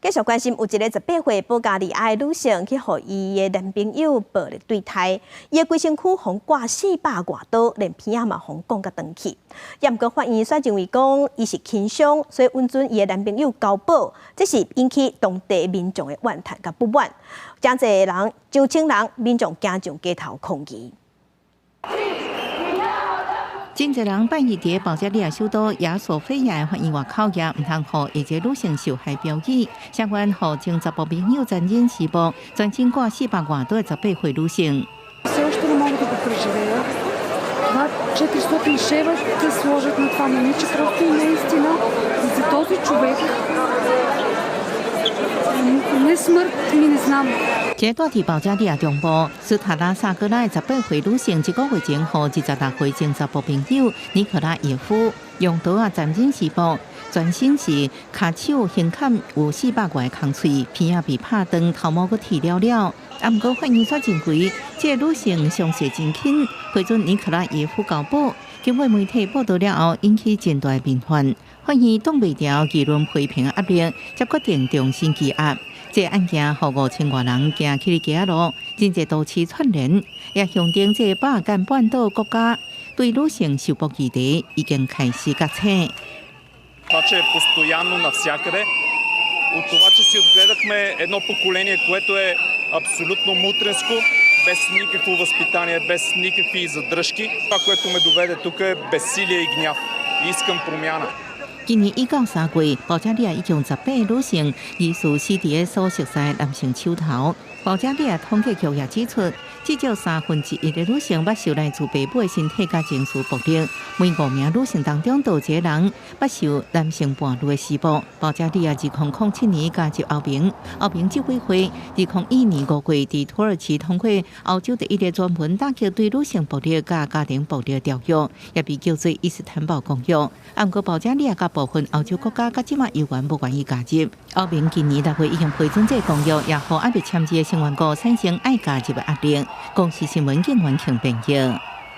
繼續關心，有一個18歲保加利亞的女性去予伊的男朋友暴力對待，伊的規身軀予割400外刀，連鼻仔嘛予割共斷去。也毋過法院煞認為講，伊是輕傷，所以允准伊的男朋友交保，這是引起當地民眾的怨嘆佮不滿。誠濟人，上千人民眾行上街頭抗議。真濟人拜一佇保加利亞首都亞索菲亞的法院外口，也毋通予一个女性受害標語，聲援予前查埔朋友殘忍施暴，全身割400外刀的18歲女性。 Все още не мога да го преживея. Това 400 шева да сложат на това момиче, просто и наистина за този човек не смърт ми не знам. 這個佇保加利亞中部斯塔拉薩戈拉的18歲女性，一個月前予26歲前查埔朋友尼可拉耶夫用刀仔殘忍施暴，全身是跤手胸坎有400外空喙，鼻仔被拍斷，頭毛閣剃了了。啊，毋過法院煞認為，這個女性傷勢真輕，批准尼可拉耶夫交保。經過媒體報道了後，引起真大民憤。法院擋袂牢輿論批評壓力，才決定重新羈押。這個案件予5000外人行起街路，真濟都市串聯，也象徵這個巴爾幹半島國家對女性受暴議題已經開始覺醒。 Това, че е постоянно навсякъде, от това, че си отгледахме едно поколение, което е абсолютно мутренско, без никакво възпитание, без никакви задръжки. Това, което ме доведе тук, е безсилие и гняв. Искам промяна. 今年1到3月，保加利亞已經18個女性疑似死佇个所熟悉的男性手頭。保加利亞統計局也指出，至少1/3的女性捌受來自父母的身體佮情緒暴力，每五名女性當中就有一個人捌受男性伴侶的施暴。保加利亞2007年加入歐盟，歐盟執委會2021年5月佇土耳其通過歐洲第一个專門打擊對女性暴力佮家庭暴力的條約，也被叫做伊斯坦堡公約。毋過保加利亞佮部分歐洲國家到這馬猶原無願意加入。歐盟今年6月已經批准這个公約，也予猶未簽字的成員國產生愛加入的壓力。公視新聞警員慶編譯。